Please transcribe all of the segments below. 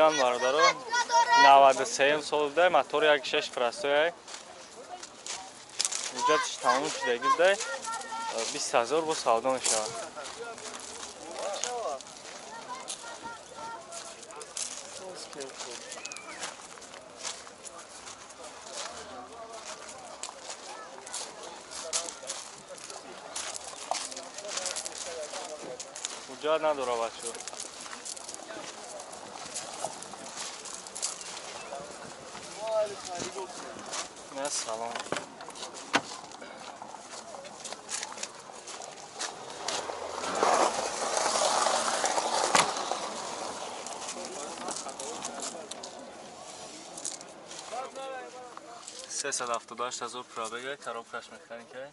Сиган, бародаро, 93 сол буда, мотор 1.6, простой, ҳуҷҷаташ тамом шудагӣ буда, 20 000 бо савдо мешавад. Ҳуҷҷат надора, бачо. Салом. 378 000 пробега, коробкаш механика.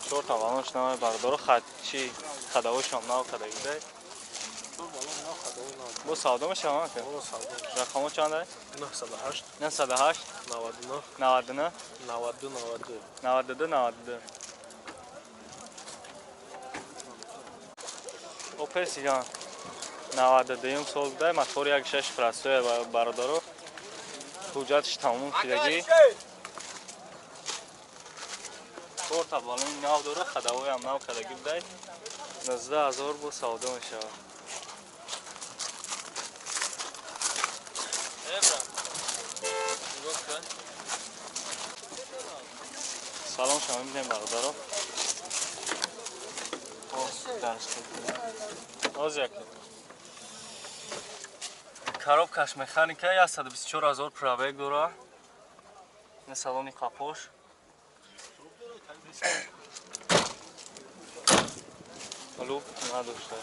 Чорта балонш навай, бародаро, чи ходовойшам нав кардагида. Бо савдо мешавам, ака? Рақамо чанда? 908. 908. 99. 99. 92 92. 92 92. Опел Сиган 92 сол буда, мотор 1.6, простой, бародаро. Ҳуҷҷаташ тамом шудагӣ. Чорта балони нав дора, ходовойам нав кардагӣ буда. 19 000 бо савдо мешавад. Эбра. Нигоҳ кун. Салом, шумо мебинем, бародаро. Оз яке. Коробкаш механика, 124 000 пробег дора. Ин салони қапош. Люк надошта.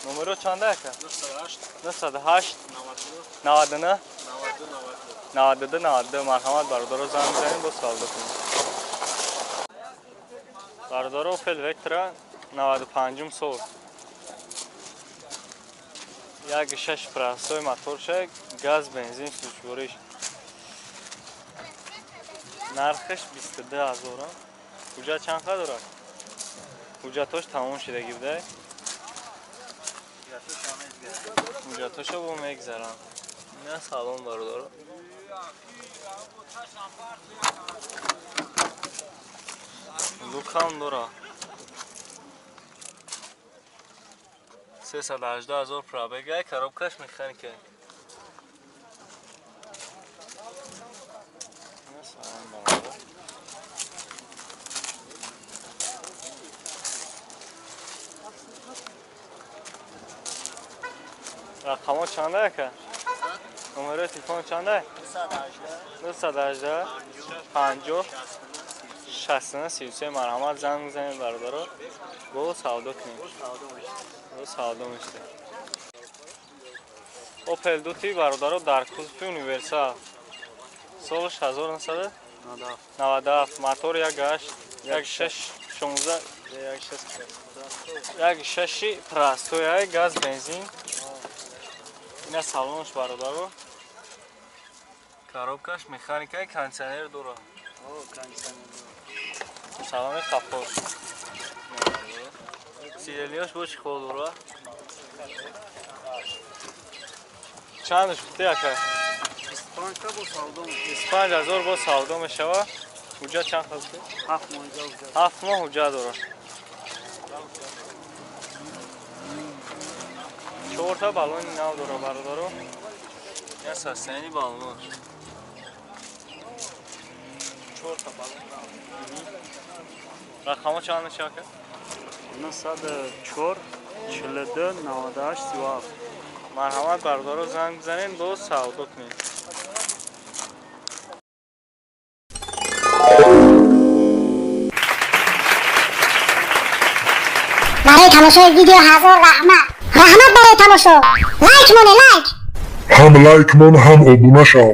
Номеро чанда, ака? 908. 908. 99. 92 92. 92 92. Марҳамат, бародаро, занг бизанед, бо савдо кунед. Бародаро, Опел Вектра 95 сол. 1.6, простой моторша, газ, бензин, сӯзишвориш. Нархаш 22 000. Ҳуҷҷат чанд қа дорад? Ҳуҷҷатош тамом шудагӣ буда. Ҳуҷҷатошо бо мегзарам. Ина салом, бародаро. Лукам дора. 318 000 пробега, коробкаш механика. Ина салом, бародаро. Рақамо чанда, ака? Номерои телефон чанда? 918 50 69 33. Марҳамат, занг бизанед, бародаро, бо савдо кунем. Бо савдо мешавад. Опел Дути, бародаро, дар кузови универсал. Солаш 1997, мотор 1.8, 1.6, 16, 1.6, 1.6 простой, газ, бензин. Ина салонш, бародаро. Коробкаш механика, кондиционер дора. Салони қапош. Сиденияш бо чехол дора. Чандаш гуфти, ака? 25 бо савдо. 25 000 бо савдо мешава. Ҳуҷҷат чанд хел гуфти? 7 моҳ ҳуҷҷат. 7 моҳ ҳуҷҷат дора. Чорта балони нав дора, бародаро. Я состояние балонош. Чорта балон нав. Рақамо чанд мешава, ака? 904 42 98 37. Марҳамат, бародаро, занг бизанед, бо савдо кунед. Барои тамошои видео ҳазор раҳмат, раҳмат барои тамошо. Лайк моне, лайк. Ҳам лайк мон, ҳам обуна шав.